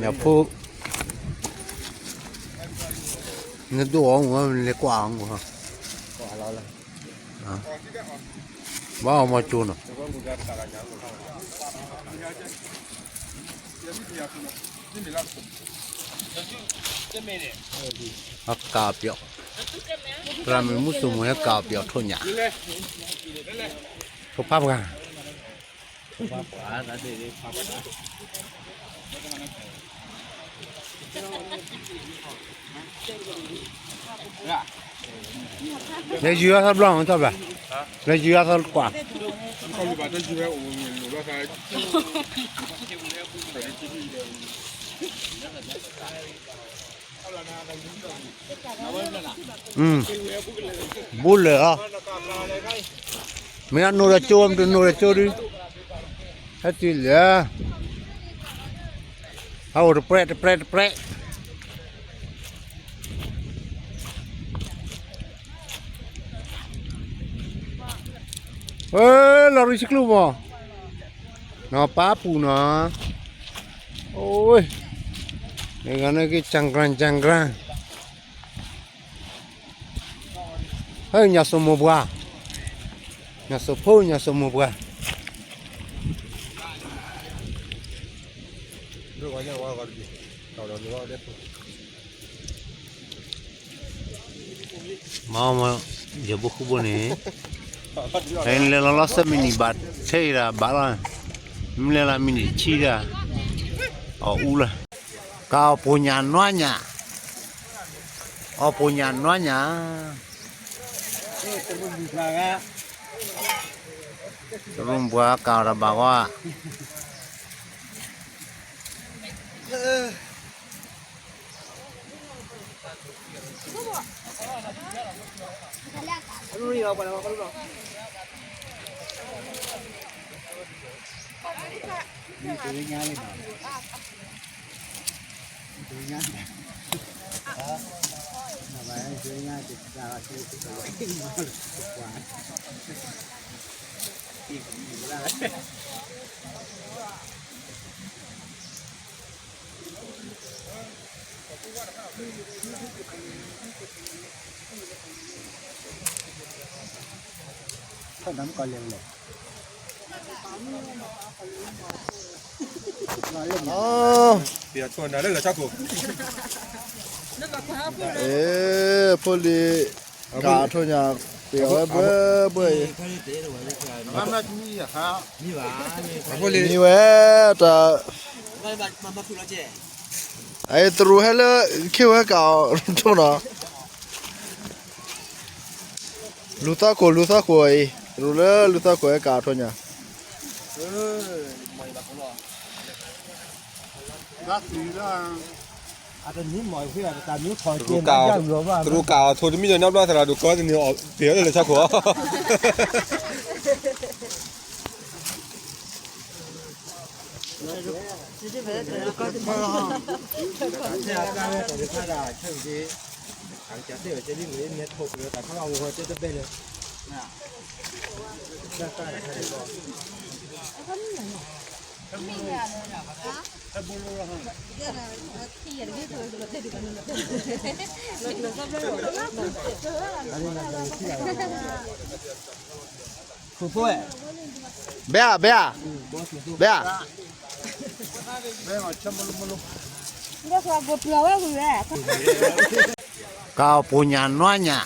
ညၣ်ဖိ, နဒိၣ်အီၤမူ လဲၤကွၢ်အီၤမူ, ဘၣ်အီၤမၤကၠိနီၤ, အကးပၠီ, သရၣ်မုၣ်မုၣ်စိမိၤဟဲကးပၠီထိၣ်ညၣ်, ထိၣ်ဖးပှၤ လဲၤယုၤအသီတဘျီ ထီၣ်ဘၣ်, လဲၤယုၤအသီကွၢ်, ဘူးလၢာ်လီၤ, မ့ၢ်အနိၣ်ဒီးကၠိ မ့ၢ်တနိၣ်ဒီးကၠိဒု, ဟဲတုၤလၢ ဟဲအိၣ်တပြဲးတပြဲးတပြဲး လီၤရံၣ်ဆံကျိမး, နီၢ်ပၢ်ပူၤနီၤ, အိၣ်, န့ၣ်ဂၤန့ၣ်က့ၤ ကၠၢ်ကြၢ်ကၠၢ်ကြၢ်, ဟဲ ညၣ်စိမိၤပှၤ, ညၣ်စိဖိ ညၣ်စိမိၤပှၤ မ့ၢ် ယဘိဃုဘိန့ၣ်, လဲၤလီၤလီၤစဲးမံးနံးဘၣ်ထဲအံၤဒၣ်ဘၣ်လီၤ, မ့ၢ်လဲၤလီၤမံးနံးဆံဒၣ်, အီၣ်အူလၢ, ကးအီၣ်ပိာ်ညၣ်နွါညၣ်, အီၣ်ပိာ်ညၣ်နွါညၣ်, တရူၢ်ပှၤကးအီၣ်တၢ်ဘၣ်ဝါ ဖိလံၤ ကးထိၣ်ညၣ် ပ့ၤအီၤဝဲဘှဲဘှဲအံၤ, မံဝဲတၢ်, အအံၤတရူးဟဲလၢ ခ့ဝဲကးအီၤထိၣ်နီၤ, လူၤသီခိၣ် လူၤသီခိၣ်အံၤ တရူးလၢလူၤသီခိၣ်ဟဲကးအီၤထိၣ်ညၣ် တရူးကးအီၤထိၣ်တမံၤဒီး နီၢ်ဘျီသရၣ်ဒိၣ်ကီတန့ၢ်အီၤ ပ့ၤအီၤလၢလၢဆၢခိၣ် ဘဲဧါ ဘဲဧါ ဘဲဧါ, ကးအီၣ်ပိာ်ညၣ်နွါညၣ်